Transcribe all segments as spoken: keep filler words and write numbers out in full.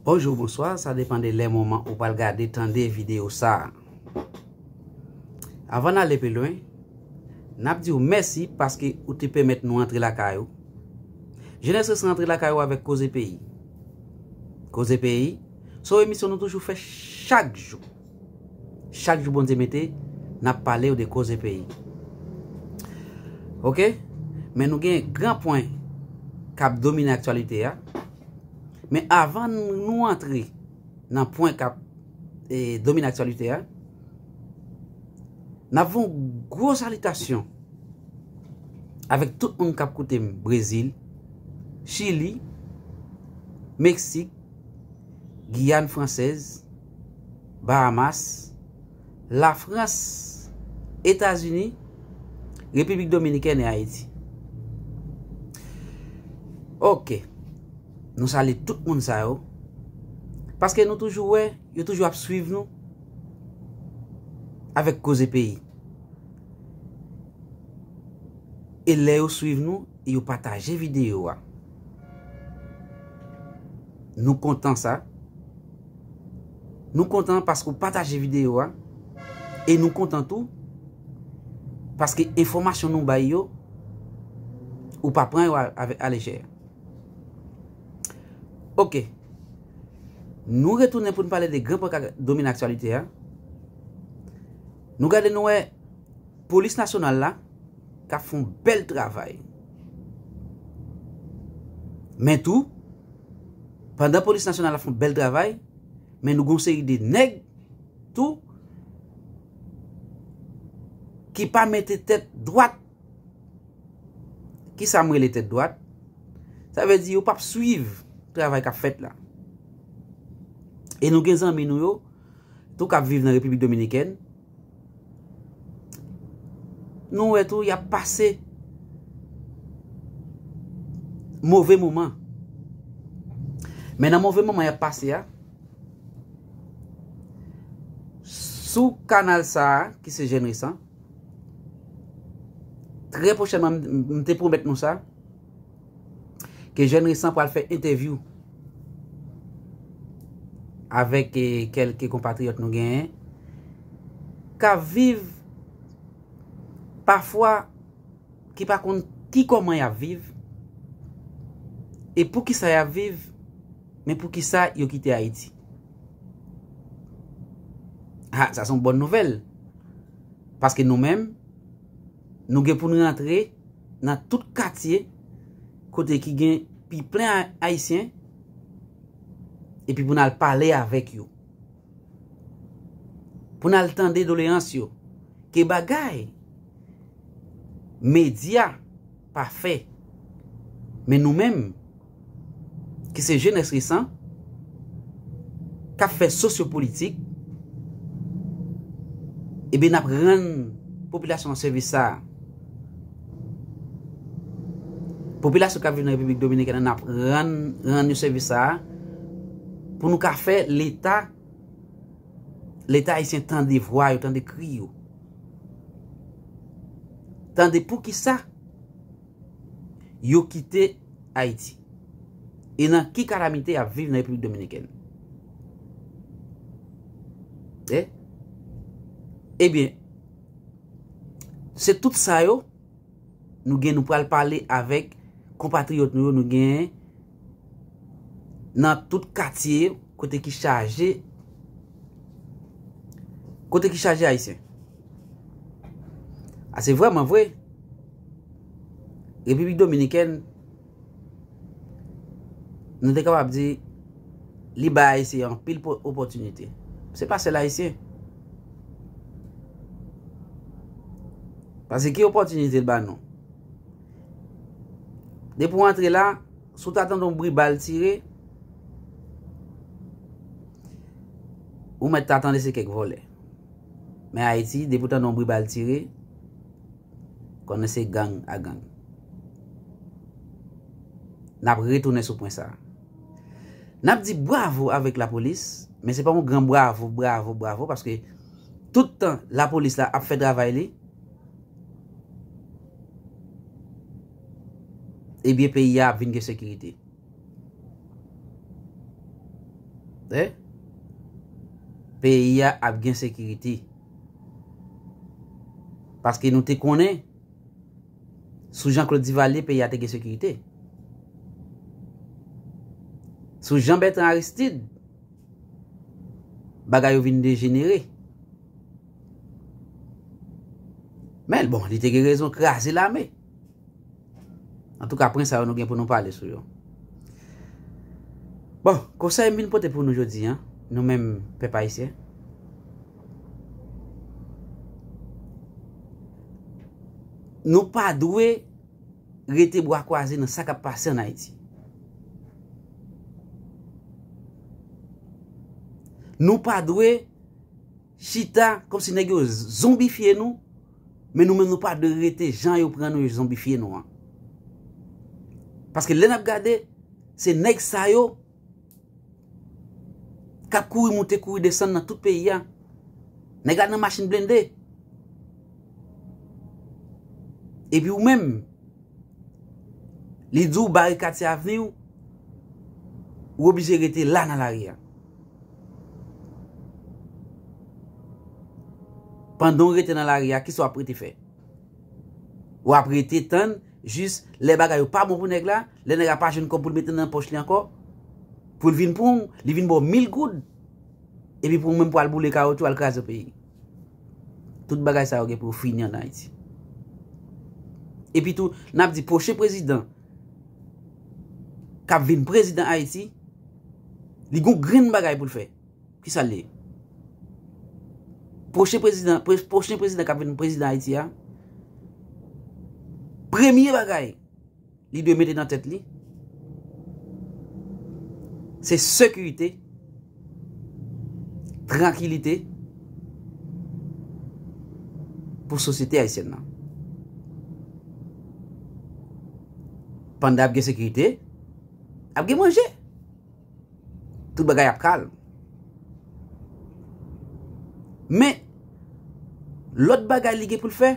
Bonjou, bonswa, sa depann de lè, moman ou pral gade, tande videyo sa a. Avan n ale pi lwen, n ap di w mèsi paske ou te pèmèt nou antre lakay ou. Jenès Resan antre lakay ou avèk Koze Peyi. Koze Peyi, se yon emisyon nou toujou fè chak jou. Chak jou Bondye mete, n ap pale w de Koze Peyi. Oke? Men nou gen gran pwen k ap domine aktyalite a. Men avan nou antre nan pwen k ap, e, domine aktyalite a, n ap fè yon gwo salitasyon avèk tout moun k ap koute m Brezil, Chili, Meksik, Giyàn Fransèz, Bahamas, Lafrans, Etazini, Repiblik Dominikèn e Ayiti. Oke. Nou salye tout moun sa yo. Paske nou toujou wè, yo toujou ap swiv nou avèk Koze Peyi. E lè yo swiv nou, e yo pataje videyo a. Nou kontan sa. Nou kontan paske w pataje videyo a. E nou kontan tou paske enfòmasyon nou bay yo, ou pa pran yo a, avè, alejè. Oke. Nou retounen pou n pale de gran pwen k ap domine aktyalite a. Nou gade, nou wè polis nasyonal la k ap fè yon bèl travay. Men tou, pandan polis nasyonal la fè yon bèl travay, men nou gen yon seri de nèg tou ki pa mete tèt dwat. Kisa m rele tèt dwat? Sa vle di yo p ap swiv travay k ap fèt la. E nou gen zanmi nou yo tou k ap viv nan Repiblik Dominikèn. Nou wè tou y ap pase move moman. Men nan move moman y ap pase a, sou kanal sa a, ki se Jèn Resan, trè pwochènman, m, m te pwomèt nou sa, ke Jèn Resan pral fè entèvyou avèk, e, kèlke konpatriyòt nou genyen k ap viv pafwa, ki pa konn ki kòman y ap viv, e poukisa y ap viv, men poukisa yo kite Ayiti. Ha, sa se yon bòn nouvèl. Paske nou menm, nou gen pou n rantre nan tout katye kote ki gen pi plen a-, Ayisyen, epi pou n al pale avèk yo. Pou n al tande doleyans yo. Ke bagay medya pa fè. Men nou menm, ki se Jenès Resan, k ap fè sosyopolitik, ebyen, n ap rann popilasyon an sèvis sa a. Popilasyon k ap viv nan Repiblik Dominikèn an, n ap rann, rann yo sèvis sa a pou nou ka fè Leta, Leta ayisyen tande vwa yo, tande kri yo. Tande poukisa yo kite Ayiti. E nan ki kalamite y ap viv nan Repiblik Dominikèn. E? Ebyen, se tout sa yo, nou gen, nou pral pale avèk konpatriyòt nou yo, nou gen nan tout katye kote ki chaje, kote ki chaje Ayisyen. A, se vrèman vre, Repiblik Dominikèn, nou te kapab di, li bay Ayisyen anpil po-, opòtinite. Se pa sèl Ayisyen. Paske ki opòtinite l ba nou? Depi w antre la, si w ta tande yon bri bal tire, ou mèt ta tande se kèk vòlè. Men Ayiti, depi w tande yon bri bal tire, konnen se gang a gang. N ap retounen sou pwen sa a. N ap di bravo avèk lapolis, men se pa yon gran bravo, bravo, bravo, paske tout tan lapolis la ap fè travay li, ebyen, peyi a ap vin gen sekirite. Eh? Peyi a ap gen sekirite. Paske nou te konnen, sou Jean Claude Duvalier, peyi a te gen sekirite. Sou Jean Bertrand Aristide, bagay yo vin dejenere. Men, bon, li te gen rezon kraze lame. Antouka, pwen sa yo nou gen pou nou pale sou yo. Bon, konsèy m vin pote pou nou jodi a, nou menm pèp ayisyen. Nou pa dwe rete bwa kwaze nan sa k ap pase ann Ayiti. Nou pa dwe chita kòmsi nèg yo zonbifye nou, men nou menm nou pa dwe rete jan yo pran nou, yo zonbifye nou an. Paske lè n ap gade, se nèg sa yo k ap kouri moute, kouri desann nan tout peyi a. Nèg la nan machin blende. Epi ou menm, li di w barikad se avni w, ou oblije rete la nan lari a. Pandan w rete nan lari a, kisa w ap rete fè? W ap rete tann jis lè bagay yo pa bon pou nèg la, lè nèg la pa jwenn kòb pou l mete nan pòch li ankò, pou l vin pran w, li vin ba w mil goud, epi pou w menm pou al boule kawotchou, al kraze peyi. Tout bagay sa yo gen pou yo fini ann Ayiti. Epi tou, n ap di pwochen prezidan k ap vin prezidan Ayiti, li gon grenn bagay pou l fè. Kisa l ye? Pwochen prezidan, pre-, pwochen prezidan k ap vin prezidan Ayiti a, premye bagay li dwe mete nan tèt li, se sekirite, trankilite pou sosyete ayisyèn nan. Pandan ap gen sekirite, ap gen manje. Tout bagay ap kalm. Men, lòt bagay li gen pou l fè,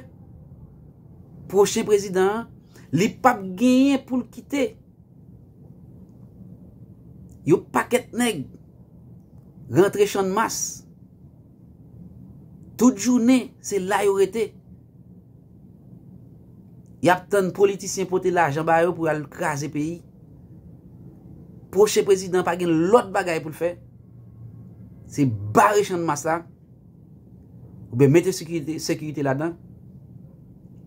pwochen prezidan an, li p ap genyen pou l kite yon pakèt nèg rantre Channmas. Tout jounen, se la yo rete. Y ap tann politisyen pote lajan ba yo pou y al kraze peyi. Pwochen prezidan pa gen lòt bagay pou l fè, se bare Channmas la, oubyen mete sekirite, sekirite ladan,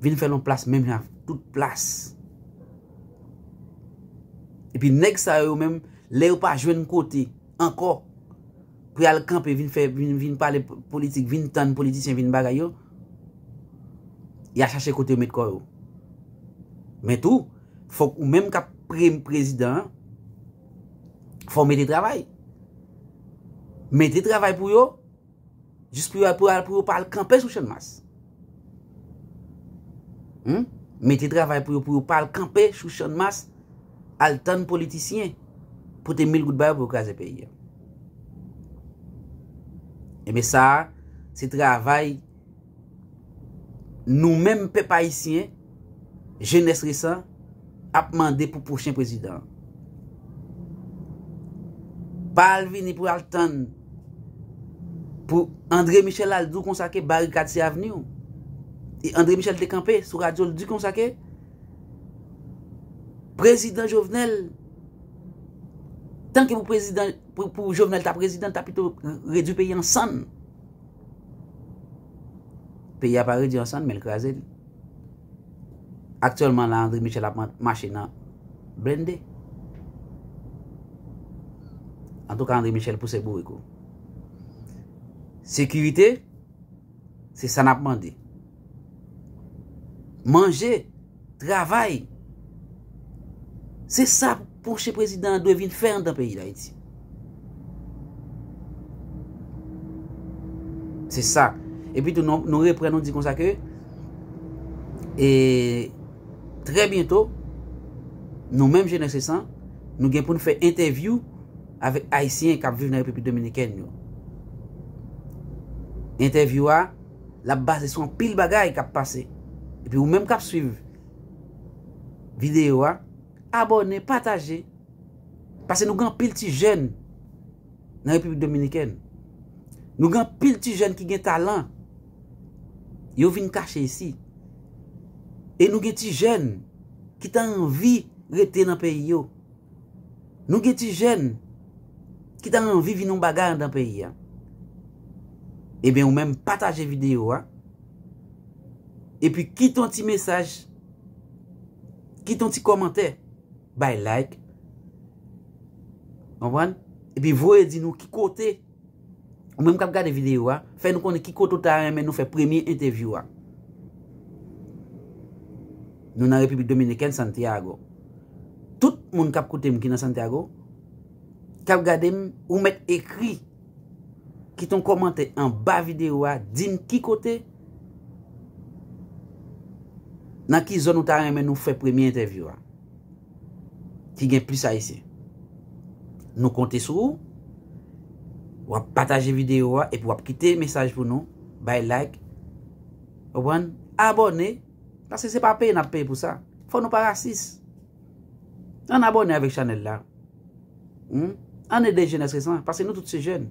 vin fè l yon plas menm jan ak tout plas. Epi nèg sa yo menm, lè yo pa jwenn kote ankò pou y al kanpe, vin fè, vin, vin pale po-, politik, vin tann politisyen, vin bagay yo, y a chache kote yo met kò yo. Men tou, fòk ou menm k ap pre-, prezidan an, fò w mete travay. Mete travay pou yo, jis pou yo, pou yo, pou yo pa al kanpe sou Channmas. Hmm? Mete travay pou yo, pou yo pa al kanpe sou Channmas, al tann politisyen pote mil goud ba yo pou yo kraze peyi a. Ebyen sa a, se travay nou menm pèp ayisyen, jenès resan, ap mande pou pwochen prezidan an. Pa al vini pou al tann pou André Michel al di w konsa ke barikad se avni w. E André Michel te kanpe sou radyo, l di konsa ke prezidan Jovenel, tanke pou prezidan, pou, pou Jovenel ta prezidan, l ta pito redui peyi an sann. Peyi a pa redui an sann, men l kraze li. Aktyèlman la, André Michel ap man-, mache nan blende. Antouka, André Michel pouse bourik ou. Sekirite, se sa n ap mande. Manje, travay. Se sa pwochen prezidan an dwe vin fè anndan peyi Dayiti. Se sa. Epi tou, nou, nou reprann, nou di konsa ke, e, trè byento, nou menm jenès resan, nou gen pou n fè entèvyou avèk Ayisyen k ap viv nan Repiblik Dominikèn yo. Entèvyou a, l ap baze sou anpil bagay k ap pase. Epi ou menm k ap swiv videyo a, abòne, pataje. Paske nou gen anpil ti jèn nan Repiblik Dominikèn. Nou gen anpil ti jèn ki gen talan. Yo vin kache isi. E nou gen ti jèn ki ta anvi rete nan peyi yo. Nou gen ti jèn ki ta anvi vin yon bagay anndan peyi a. Ebyen, ou menm pataje videyo a. Epi kite yon ti mesaj. Kite yon ti kòmantè. Bay like. Konprann? Epi voye di nou ki kote. Ou menm k ap gade videyo a, fè nou konnen ki kote ou ta renmen nou fè premye entèvyou a. Nou nan Repiblik Dominikèn, Santiago. Tout moun k ap koute m ki nan Santiago, k ap gade m, ou mèt ekri. Kite yon kòmantè anba videyo a, di m ki kote, nan ki zòn ou ta renmen nou fè premye entèvyou a, ki gen plis Ayisyen. Nou konte sou ou. W ap pataje videyo a epi w ap kite mesaj pou nou. Bay like. Konprann? Abòne. Paske se pa peye n ap peye pou sa. Fò nou pa rasis. Ann abòne avèk chanèl la. Hmm? Ann ede jenès resan. Paske nou tout se jèn.